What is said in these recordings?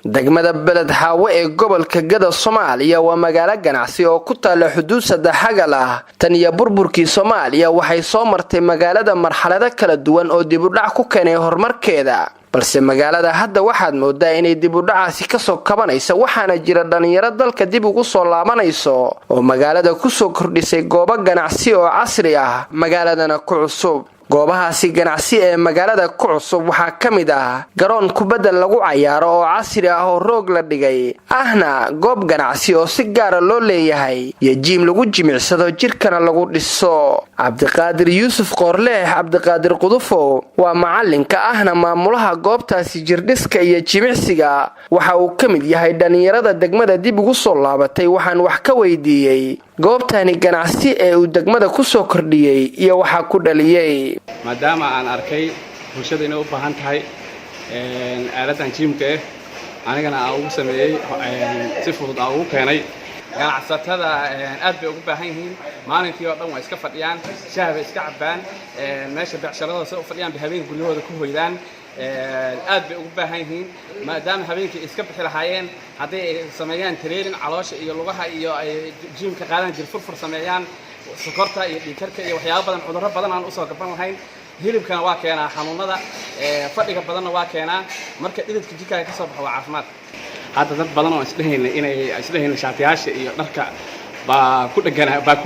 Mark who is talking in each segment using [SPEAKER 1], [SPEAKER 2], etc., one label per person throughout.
[SPEAKER 1] Degmada Beled Xaawe ee gobolka Gada, Soomaaliya, waa magaalo ganacsi oo ku taalla xuduud saddexagal ah. Tan iyo burburkii Soomaaliya waxay soo martay magaalada marxalado kala duwan oo dibudhac ku keenay horumarkeeda, balse magaalada hadda waxaad moodaa inay dibudhacaasi kasoo kabanaysa. Waxaana jira dhalinyaro dalka dib ugu soo laabanayso oo magaalada kusoo kordhisay goobo ganacsi oo casri ah, magaaladana ku cusub. Goobahaasi ganacsi ee magaalada ku cusub waxaa ka mid ah garoon kubadda lagu cayaaro oo casri ah oo roog la dhigay, ahna goob ganacsi oo si gaara loo leeyahay, iyo gym lagu jimicsado, jirkana lagu dhiso. Cabdiqaadir Yuusuf Qoorleex, Cabdiqaadir Qudufow, waa macalinka ahna maamulaha goobtaasi jirdhiska iyo jimicsiga. Waxa uu ka mid yahay dhallinyarada degmada dib ugu soo laabatay. Waxaan wax ka weydiiyey goobtani ganacsi ee uu degmada kusoo kordhiyey iyo waxaa ku dhaliyey.
[SPEAKER 2] Maadaama aan arkay bulshada inay u baahan tahay aaladdan gymka ah, anigana aan ugu sameeyey si fudud aan ugu keenay. Ganacsatada aad bay ugu baahan yihiin. Maalintii oo dhan waa iska fadhiyaan, shaah bay iska cabbaan, meesha becsharadooda say u fadhiyaan bay habeenka guryahooda ku hoydaan. Aad bay ugu baahan yihiin, maadaama habeenkii iska bixi lahaayeen hadday ay sameeyaan training caloosha iyo lugaha iyo ay gymka qaadaan, jir furfur sameeyaan, sokorta iyo dhiigkarka iyo waxyaabo badan, cudurro badan aan usoo gaban lahayn. Hilibkana waa keenaa xanuunada, fadhiga badanna waa keenaa. Marka dhididka jirkaaga ka soo baxo waa caafimaad. Hadda dad badan oo isdhehayna inay isdhehayna shaatiyaasha iyo dharka baa ku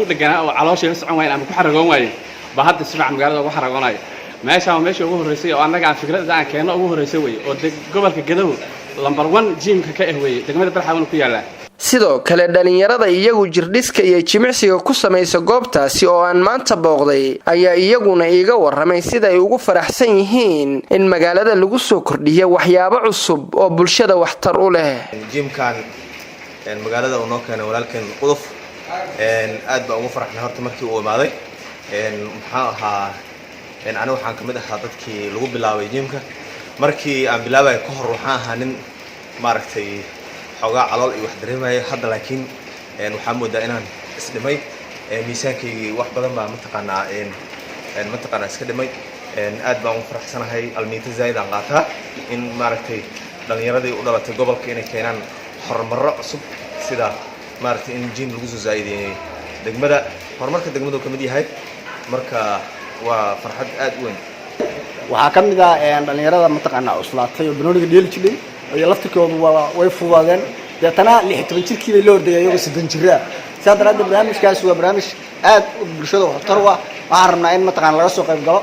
[SPEAKER 2] dheganaa oo calooshay la socon waayeen ama ku xaragoon waayeen baa hadda si fiican magaalada ugu xaragoonaya. Meeshaan waa meesha ugu horreysay oo annaga aan fikradda aan keenno ugu horreysay weye, oo gobolka Gadow number one gymka ka ah weeye, degmada Balxawana ku yaallaa.
[SPEAKER 1] Sidoo kale dhalinyarada iyagu jirdhiska iyo jimicsiga ku samaysa goobtaasi oo aan maanta booqday ayaa iyaguna iiga warramay sida ay ugu faraxsan yihiin in magaalada lagu soo kordhiyo waxyaabo cusub oo bulshada waxtar u leh.
[SPEAKER 3] Gymkan magaalada uu noo keenay walaalkeen Quduf, aad baan ugu faraxnay horta markii uu imaaday. Maxaa ahaa, aniga waxaan kamid ahaa dadkii lagu bilaabay gymka. Markii aan bilaabaya ka hor waxaan ahaa nin maaragtay xoogaa calool iyo wax dareemaya. Hadda laakiin waxaa moodaa inaan isdhimay miisaankaygii, wax badan baa mataqaanaa iska dhimay. Aad baan ugu faraxsanahay. Almiita zaa'id aan qaataa in maaragtay dhallinyaradii u dhalatay gobolka inay keenaan horumarro cusub, sida maaragtay in gym lagu soo zaa'ideeyey degmada. Horumarka degmadu ka mid yahay, marka waa farxad aad u weyn.
[SPEAKER 4] Waxaa ka mid ah dhallinyarada mataqaanaa cuslaatay oo banooniga dheeli jiray iyo laftirkoodu waa way fududaadeen. Deetana 16 jirkii bay la ordayay iyagoo 30 jira. Sidaa daraaddeed barnaamijkaasi waa barnaamij aad bulshada waxtar u ah. Waxaan rabnaa in mataqaana laga soo qayb galo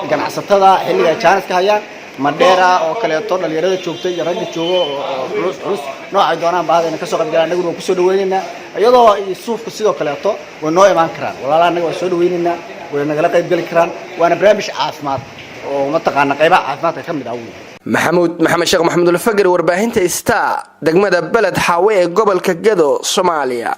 [SPEAKER 4] ganacsatada xilliga jaaniska hayaan Madheera oo kaleeto, dhalinyarada joogta iyo ragga joogo oo culus culus noocay doonaan baahda kasoo qayb galaan. Annaguna waan kusoo dhaweynaynaa, iyadoo suufka sidoo kaleeto way noo imaan karaan walaalaha. Annaga waan soo dhaweynaynaa, way nagala qayb geli karaan, waana barnaamij caafimaad oo mataqaana qaybaha caafimaadka ka mid ah wey.
[SPEAKER 1] Maxamuud Maxamed Sheekh Maxamuud Alfagari, warbaahinta Star, degmada Beled Xaawe ee gobolka Gado, Soomaaliya.